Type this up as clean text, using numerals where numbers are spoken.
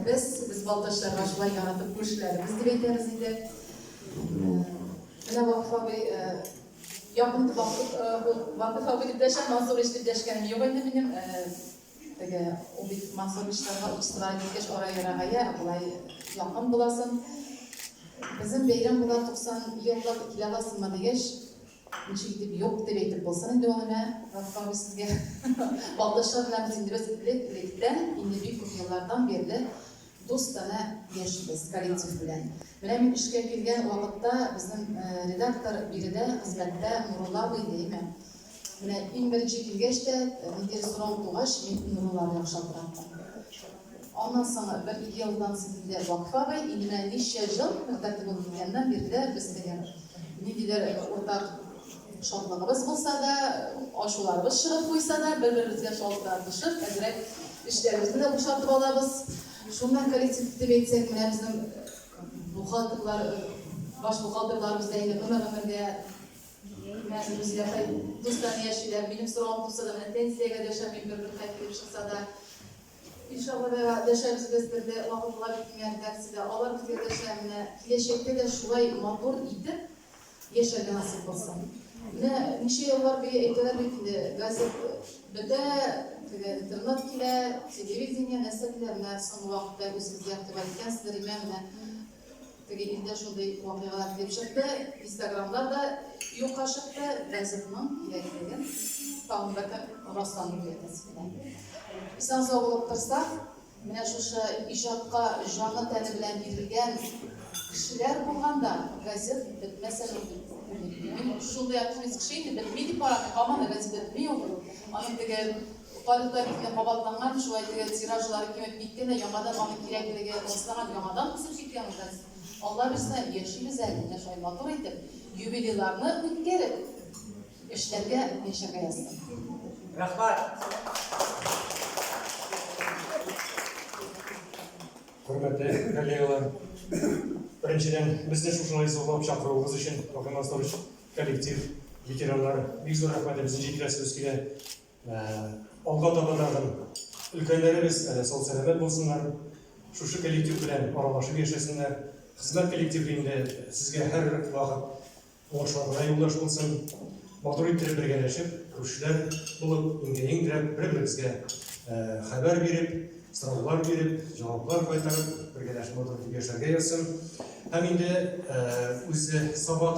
Күршеләребез, без балтачларга шулай яратып күршеләребез дип әйтәбез инде. Менә Вакыф абый, якын Вакыф абый дип дәшәм, Мансурович дип дәшкәнем юк инде минем. Теге, ул бит Мансуровичларга отчестволар киткәч ара ерагая, болай якын буласың. Безнең бәйрәм була 90 еллык, килә аласыңмы дигәч, Ничек итеп юк дип әйтеп булсын инде ул менә, Рафик абый сезгә. Балтачлар белән без инде без элек-электән, инде бик күп еллардан бирле дустанә яшибез коллектив белән. Менә мин эшкә килгән вакытта безнең редактор биредә хезмәттә Нурулла абый иде, әйме? Менә иң беренче килгәч тә, ниндидер сорау тугач, мин Нурулла абыйга шалтыраттым. Аннан соң бер-ике елдан соң килде Вакыф абый. Инде менә ничә ел редактор булып килгәннән бирле без теге ниндидер уртак шатлыгыбыз булса да, ачуларыбыз чыгып куйса да, бер-беребезгә шалтыратышып, әзрәк эчләребезне дә бушатып алабыз. Шуннан коллектив дип әйтсәк, менә безнең бухгалтерлар, баш бухгалтерларыбыз да инде гомер-гомергә менә Рузилә апай дуслар яшиләр. Минем соравым туса да, менә пенсиягә дәшәм мин бер-бер хәл килеп чыкса да. Иншалла да дәшәбез без берле вакытлыга бит киңә редакциядә. Алар безгә дәшә, менә киләчәктә дә шулай матур итеп яшәргә насыйп булсын. Менә ничә еллар буе әйтәләр бит инде, газет бетә, теге интернет килә, телевидение, нәрсә килә, менә соңгы вакытта үзегез дә игътибар иткәнсездер, имә, менә Теге илдә шундый вакыйгалар килеп чыкты, инстаграмнар да юкка чыкты, газетның кирәклеген тагын бер расланды дип әйтәсе килә. Исән-сау булып торсак, менә шушы иҗатка җаны-тәне белән бирелгән кешеләр булганда газет бетмәс әле ул дип уйлыйм. Мин шундый оптимист кеше инде, бетми дип карамыйм, һаман да газет бетми ул. Аның теге Тарихта бит инде кабатланган, шулай теге тиражлары кимеп киткән дә, яңадан аның кирәклеге раслаган, яңадан үсеп киткән ул газет. Алла бирсә, яшибез әле, менә шулай матур итеп, юбилейларны үткәреп, эшләргә, яшәргә язсын. Рәхмәт! Хөрмәтле коллегалар, беренчедән, безне шушылай зурлап чакыруыгыз өчен, Рахим Ансарович, коллектив, ветераннар, бик зур рәхмәтебезне җиткерәсебез килә. Алга таба тагын өлкәннәребез әле сау-сәламәт булсыннар, шушы коллектив белән аралашып яшәсеннәр. Хезмәт коллективы инде сезгә һәрвакыт уңышлар гына юлдаш булсын. Матур иттереп бергәләшеп, күршеләр булып, иңгә-иң терәп, бер-беребезгә хәбәр биреп, сораулар биреп, җаваплар кайтарып, бергәләшеп матур итеп яшәргә язсын. Һәм инде үзе Саба.